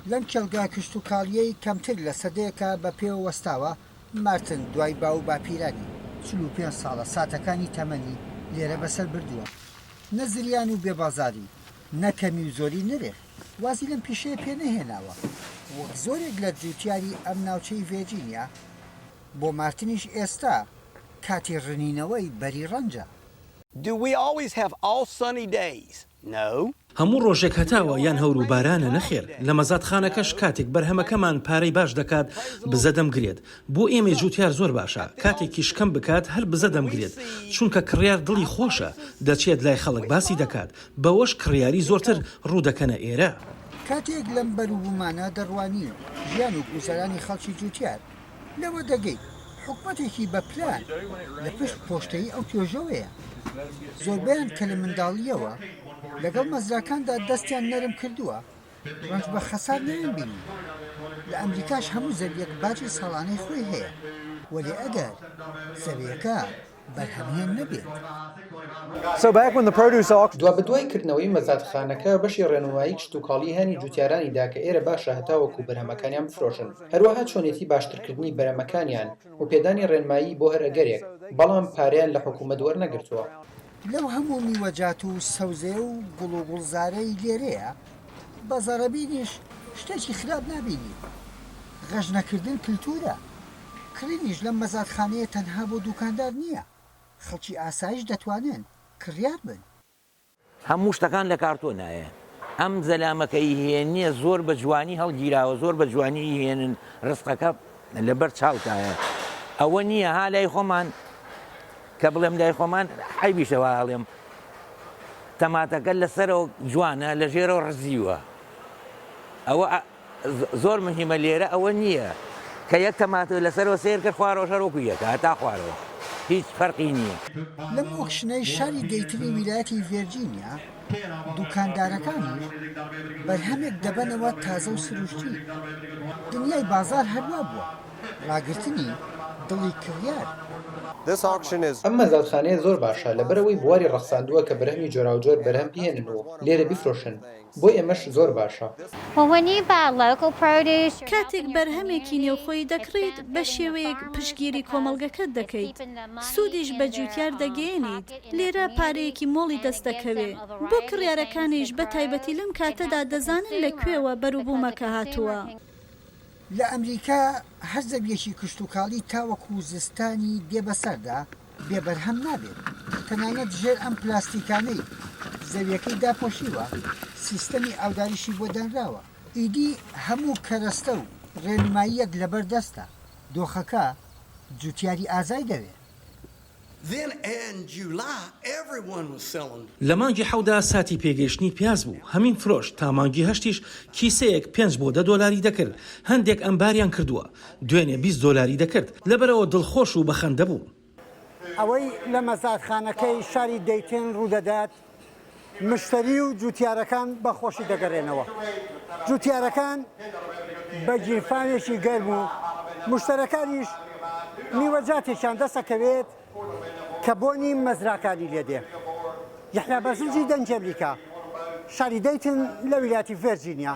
لەم کێڵگە کشتوکاڵییەی کەمتر لە سەدەیەکە بە پێوە وەستاوە، مارتن دوای باو و باپیرانی، 45 ساڵە ساتەکانی تەمەنی لێرە بەسەر بردووە. نە زریان و بێبازاری، نە کەمی و زۆری نرخ، وازی لەم پیشەیە پێ نەهێناوە. وەک زۆرێک لە جووتیاری ئەم ناوچەی ڤێرجینیا، بۆ مارتنیش ئێستا کاتی ڕنینەوەی بەری ڕەنجە. Do we always have all sunny days? No. هەموو ڕۆژێک هەتاوە یان هەور و بارانە؟ نەخێر، لە مەزادخانەکەش کاتێک بەرهەمەکەمان پارەی باش دەکات بزە دەمگرێت، بۆ ئێمەی جوتیار زۆر باشە، کاتێکیش کەم بکات هەر بزە دەمگرێت، چونکە کڕیار دڵی خۆشە دەچێت لای خەڵک باسی دەکات، بەوەش کڕیاری زۆرتر ڕوو دەکەنە ئێرە. کاتێک لەم بەروبوومانە دەڕوانی ژیان و گوزەرانی خەڵکی جوتیار، لەوە دەگەیت حکومەتێکی بە پلان لە پشت پۆشتەیی ئەو توێژەوەیە. زۆربەیان کە لە منداڵییەوە لەگەڵ مەزراکاندا دەستیان نەرم کردووە، ڕەنج بە خەسار نەیانبینیوە. لە ئەمریکاش هەموو زەوییەک باجی ساڵانەی خۆی هەیە، وەلێ ئەگەر زەوییەکە بەرهەمهێن نەبێت. دوابەدوای کردنەوەی مەزادخانەکە، بەشی ڕێنمایی کشتوکاڵی هانی جوتیارانی دا کە ئێرە باشە هەتاوەکو بەرهەمەکانیان بفرۆشن، هەروەها چۆنێتی باشترکردنی بەرەمەکانیان و پێدانی ڕێنمایی بۆ هەر ئەگەرێک، بەڵام پارەیان لە حکومەت وەرنەگرتووە. لەو هەموو میوەجات و سەوزەیە و گوڵ و گوڵزارەی لێرەیە، بە زەڕەبینیش شتێکی خراپ نابینیت. غەش نەکردن کلتورە. کڕینیش لەم مەزادخانەیە تەنها بۆ دوکاندار نییە، خەڵکی ئاسایش دەتوانن کڕیار بن. هەموو شتەکان لە کارتۆنایە ئەم زەلامە کە ئیهێنیە زۆر بە جوانی هەڵگیراوە زۆر بە جوانی ئیهێنن ڕزقەکە لەبەر چاوتایە ئەوە نییە ها لای خۆمان کە بڵێم لای خۆمان عەیبیشە وا ئەڵێم تەماتەکە لەسەرەوە جوانە لە ژێرەوە ڕزیوە ئەوە زۆر مهمە لێرە ئەوە نییە کە یەک تەماتە لەسەرەوە سەیر کرد خوارەوەش هەر وەکو یەکە هەتا خوارەوە هیچ فەرقی نییە. لەم ئۆکشنەی شاری دەیتنی ویلایەتی ڤێرجینیا، دوکاندارەکانیش بەرهەمێک دەبەنەوە تازە و سروشتی. دنیای بازاڕ هەروا بووە، ڕاگرتنی دڵی کڕیار. ئەم مەزادخانەیە زۆر باشە لەبەرئەوەی بواری ڕەخساندووە کە بەرهەمی جۆراوجۆر بەرهەم بهێنن و لێرە بیفرۆشن. بۆ ئێمەش زۆر باشە. کاتێک بەرهەمێکی نێوخۆیی دەکڕیت، بە شێوەیەک پشتگیری کۆمەڵگەکەت دەکەیت، سوودیش بە جووتیار دەگەیەنیت، لێرە پارەیەکی مۆڵی دەست دەکەوێ، بۆ کڕیارەکانیش بە تایبەتی لەم کاتەدا دەزانن لە کوێوە بەروبوومەکە هاتووە. لە ئەمریکا هەر زەوییەکی کشتوکاڵی تاوەکو زستانی دێ بەسەردا، بێ بەرهەم نابێت، تەنانەت ژێر ئەم پلاستیکانەی زەویەکەی داپۆشیوە سیستەمی ئاوداریشی بۆ دانراوە، ئیدی هەموو کەرەستە و رێنماییەک لەبەر دەستە، دۆخەکە جوتیاری ئازای دەوێ. لە مانگی حەودا ساتی پێگەیشتنی پیاز بوو، هەمین فرۆشت، تا مانگی هەشتیش کیسەیەک پێنج بۆ دە دۆلاری دەکرد، هەندێک ئەمباریان کردووە، دوێنێ 20 دۆلاری دەکرد، لەبەرئەوە دڵخۆش و بەخەندە بووم. ئەوەی لە مەزادخانەکەی شاری دەیتن ڕوودەدات، مشتەری و جوتیارەکان بە خۆشی دەگەرێنەوە. جوتیارەکان بە گیرفانێکی گەرم و مشتەرەکانیش میوەجاتێکیان دەستەکەوێت کە بۆنی مەزراکانی لێدێ. یەحیا بەرزنجی دەنگی ئەمریکا، شاری دەیتن لە ویلایەتی ڤێرجینیا.